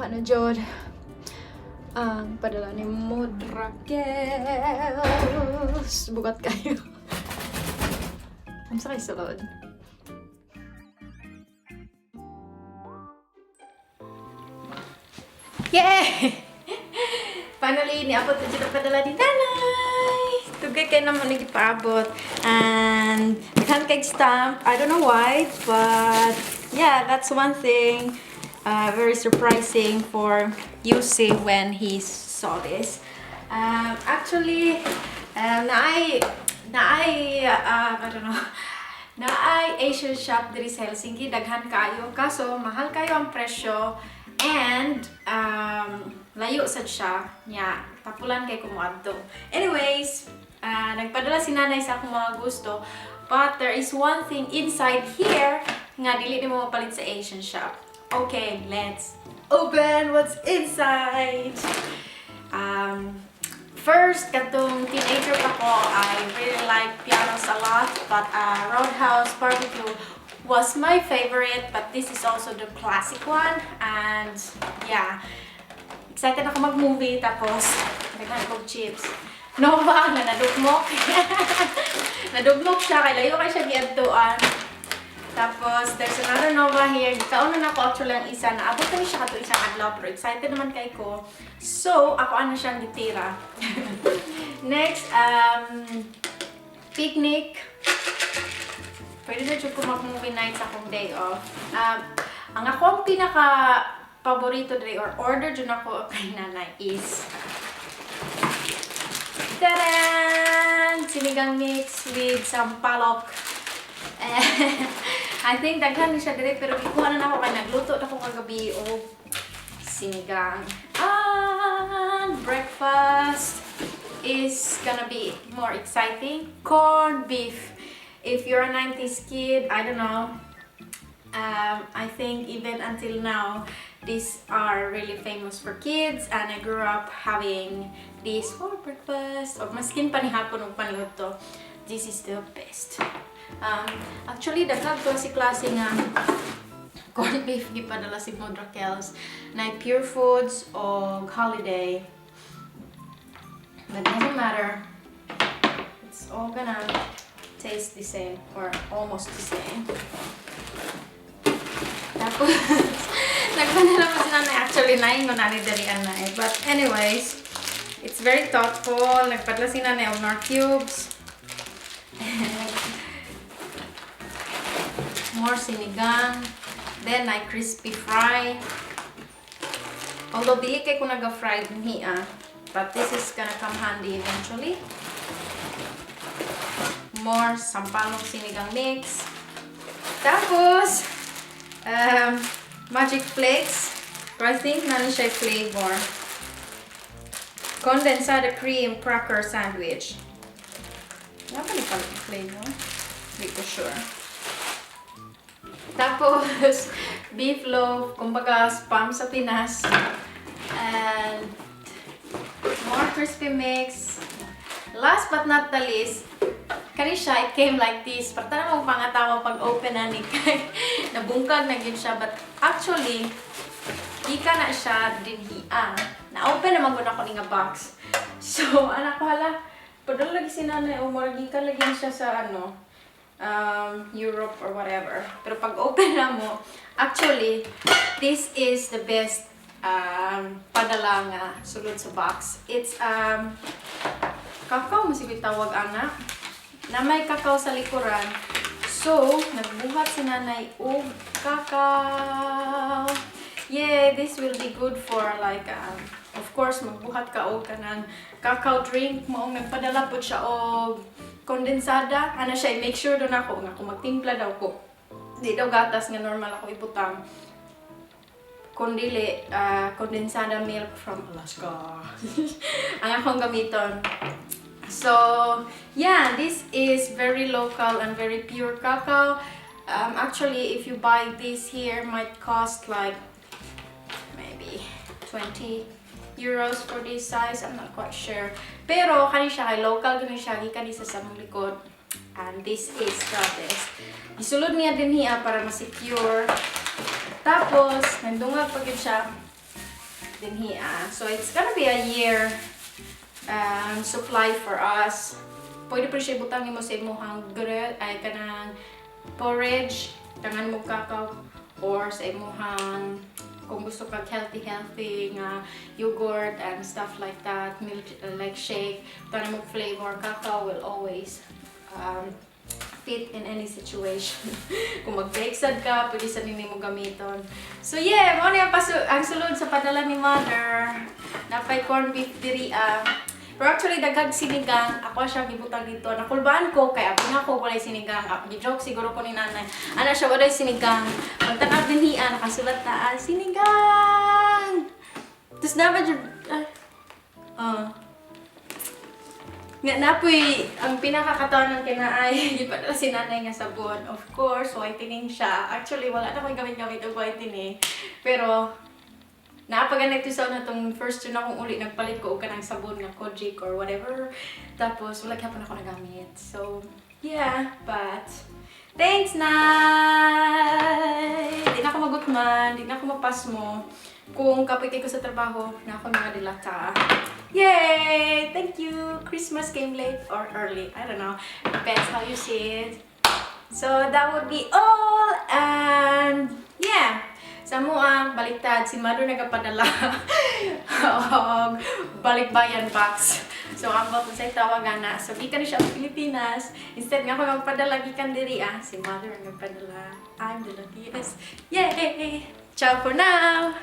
Nakuha na jud ang padala ni Mudrakels. Bugat kayo. Ang sakay sa load. Yay! Finally, niabot na dito padala ni Nanay! Tugay kayo naman nagpaabot. And daghan kay stamp. I don't know why, but yeah, that's one thing very surprising for Yussi when he saw this. Actually, naay, I don't know, naay Asian shop diri sa Helsinki, daghan kayo. Kaso, mahal kayo ang presyo and layo sad siya. Nya, tapulan kay kumuadto. Anyways, nagpadala si nanay sa akong mga gusto. But there is one thing inside here nga dili nimo mapalit sa Asian shop. Okay, let's open what's inside. First, katong teenager pa ko, I really like pianos a lot, but Roadhouse Barbecue was my favorite, but this is also the classic one. And yeah, excited ako mag-movie, tapos daghan kog chips. Nova na nadugmok. Nadugmok siya, kay layo kay siya giadtuan. Tapos, there's another Nova here. Gikaon na nako actually ang isa. Naabot na ni siya kato isang adlaw, pero excited naman kay ko. So, ako ano siyang gitira. Next, picnic. Pwede na jud ko mag-movie night sa akong day off. Ang akong pinaka paborito diri or order jud ako kay nanay is, Taran! Sinigang mix with sampalok. Eh, I think daghan ni siya diri pero gikuha na nako kay nagluto na ko kagabi og sinigang. And breakfast is gonna be more exciting. Corned beef. If you're a 90s kid, I don't know. I think even until now, these are really famous for kids and I grew up having this for breakfast. Or maskin panihapon og panluto. This is the best. Actually, daghan klase-klase nga corned beef gipadala si Modrakels na Pure Foods o Holiday. But it doesn't matter. It's all gonna taste the same or almost the same. Tapos, nagpadala pa si nanay. Actually, naingon na ni dali anay. But anyways, it's very thoughtful. Nagpadala si nanay og Knorr cubes. More sinigang. Then, ay crispy fry. Although, dili kay ko naga-fried niya. But this is gonna come handy eventually. More sampalok sinigang mix. Tapos, Magic Flakes. Pero I think naa ni siya flavor. Condensada cream cracker sandwich. Wala ba ni pala flavor? Hindi ko sure. Tapos, beef loaf, kumbaga Spam sa Pinas. And more crispy mix. Last but not the least, kani siya, it came like this. Parta na mong pangatawa pag open na ni kay nabungkag na gyud siya. But actually, gikan na siya dinhia. Na-open naman gud ako ni nga box. So, anak ko, hala, padala lagi si nanay, o murag gikan lagi siya sa ano, Europe or whatever. Pero pag open na mo, actually, this is the best padala nga sulod sa box. It's cacao, masigit tawag ana. Na may cacao sa likuran. So, nagbuhat si nanay og cacao. Yeah, this will be good for like, of course, magbuhat ka og kanang cacao drink. Maong nagpadala po siya og kondensada. Ano siya, make sure doon ako nga kung magtimpla daw ko. Di daw gatas nga normal ako ibutang. Kundili, kondensada milk from Alaska ang akong gamiton. So, yeah, this is very local and very pure cacao. Actually, if you buy this here, might cost like maybe €20 for this size. I'm not quite sure. Pero, kani siya kay local gani siya, gikan sa among likod. And this is the best. Isulod niya din hiya para ma-secure. Tapos, nandungag pa gyud siya. Dinhi ah. So it's gonna be a year supply for us. Pwede pa siya ibutang nimo sa imong gröt, ay kanang porridge, tangan mo kakao, or sa imong kung gusto kag healthy healthy nga yogurt and stuff like that, milk like shake, tangan mo flavor, cacao will always fit in any situation. Kung mag-bake sad ka, pwede sa nimo gamiton. So yeah, mao ni ang sulod sa padala ni Mother. Napay corned beef diri ah. Pero actually, daghag sinigang. Ako siyang gibutang dito. Nakulbaan ko, kay abi nga ko walay sinigang. Ah, gi-joke siguro ko ni nanay. Ana siya, walay sinigang. Pagtanaw dinhi ah, nakasulat na, ah, sinigang! Tapos naman jud, ah, ah. Nga napoy, ang pinakakatawanan kina ay, gipadala si nanay nga sabon. Of course, whitening siya. Actually, wala na ko'y gamit-gamit og whitening. Pero, naapaganit sa una tong first yun akong uli, nagpalit ko og kanang sabon nga Kojic or whatever. Tapos, wala gyapon ako nagamit. So, yeah, but, thanks, Nay! Di na ako magutman, di na ako mapasmo. Kung kapoy ko sa trabaho, na ako mga dilata. Yay! Thank you! Christmas came late or early. I don't know. Depends how you see it. So, that would be all. And, yeah. Sa amoa, baliktad. Si Mother nagapadala og balikbayan box. So, ambot sa tawag na. So, gikan ni siya sa Pilipinas. Instead nga ako magpadala gikan diri ah. Si Mother ang nagpadala. I'm the luckiest. Yay! Ciao for now!